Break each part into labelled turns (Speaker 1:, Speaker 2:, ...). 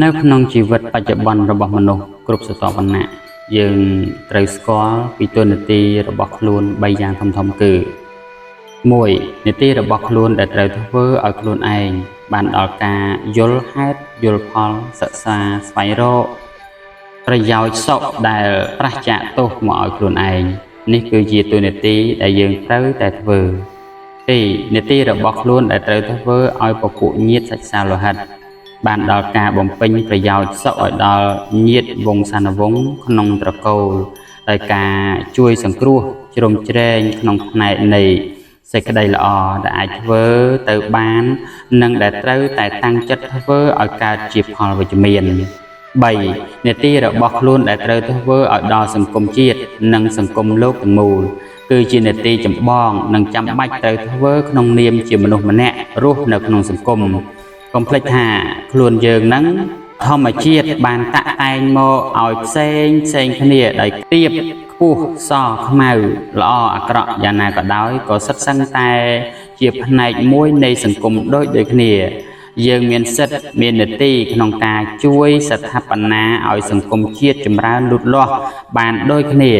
Speaker 1: នៅក្នុងជីវិតបច្ចុប្បន្នរបស់មនុស្សគ្រប់ស្រទាប់វណ្ណៈយើងត្រូវស្គាល់ពីតួនាទីរបស់ខ្លួន3យ៉ាងធំៗគឺ1នាទីរបស់ខ្លួនដែលត្រូវធ្វើឲ្យខ្លួនឯងបានដល់ការយល់ហេតុយល់ផលសិក្សាស្វែងរកប្រយោជន៍សុខដែលប្រឆាចទោសមកឲ្យខ្លួនឯងនេះគឺជាតួនាទីដែលយើងត្រូវតែធ្វើ2នាទីរបស់ខ្លួនដែលត្រូវធ្វើឲ្យពពួកញាតិសាច់សាលោហិតបានដល់ការបំពេញប្រយោជន៍សុខឲ្យដល់ញាតិវង្សានុវង្សក្នុងត្រកូលដោយការជួយសង្គ្រោះជ្រោមជ្រែងក្នុងផ្នែកនៃសេចក្តីល្អដែលអាចធ្វើទៅបាននិងដែលត្រូវតែតាំងចិត្តធ្វើឲ្យកើតជាផលវិជ្ជមាន3នាទីរបស់ខ្លួនដែលត្រូវធ្វើឲ្យដល់សង្គមជាតិនិងសង្គមលោកទាំងមូលគឺជានាទីចម្បងនិងចាំបាច់ត្រូវធ្វើក្នុងនាមជាមនុស្សម្នាក់រស់នៅក្នុងសង្គមកុំភ្លេចថាខ្លួនយើងនឹងធម្មជាតិបានតាក់តែងមកឲ្យផ្សេងផ្សេងគ្នាដោយទៀបខ្ពស់សខ្មៅល្អអាក្រក់យ៉ាងណាក៏ដោយក៏សិតសឹងតែជាផ្នែកមួយនៃសង្គមដូចដូចគ្នាយើងមានសិទ្ធិមាននាទីក្នុងការជួយស្ថាបនាឲ្យសង្គមជាតិចម្រើនលូតលាស់បានដូចគ្នា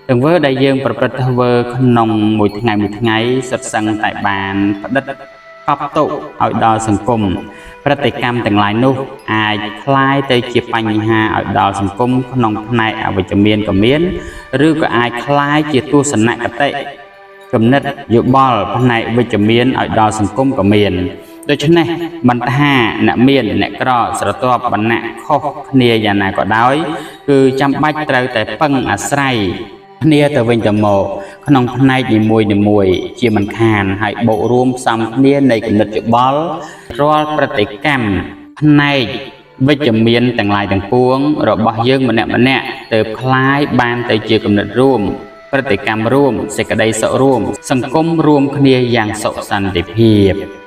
Speaker 1: ទង្វើដែលយើងប្រព្រឹត្តធ្វើក្នុងមួយថ្ងៃមួយថ្ងៃសុទ្ធសឹងតែបានផ្ដិតកប់ទុកឲ្យដល់សង្គមប្រតិកម្មទាំងឡាយនោះអាចคล้ายទៅជាបញ្ហាឲ្យដល់សង្គមក្នុងផ្នែកអវិជ្ជមានក៏មានឬក៏អាចคล้ายជាទស្សនគតិគំនិតយោបល់ផ្នែកវិជ្ជមានឲ្យដល់សង្គមក៏មានដូច្នេះមិនថាអ្នកមានអ្នកក្រស្រទាប់វណ្ណៈខុសគ្នាយ៉ាងណាក៏ដោយគឺចាំបាច់ត្រូវតែពឹងអាស្រ័យគ្នាទៅវិញទៅមកក្នុងផ្នែកនីមួយៗជាមិនខានហើយបូករួមផ្សំគ្នានៃគំនិតយោបល់រាល់ប្រតិកម្មផ្នែកវិជ្ជមានទាំងឡាយទាំងពួងរបស់យើងម្នាក់ៗទៅคล้ายបានទៅជាគំនិតរួមប្រតិកម្មរួមសេចក្តីសុខរួមសង្គមរួមគ្នាយ៉ាងសុខសន្តិភាព។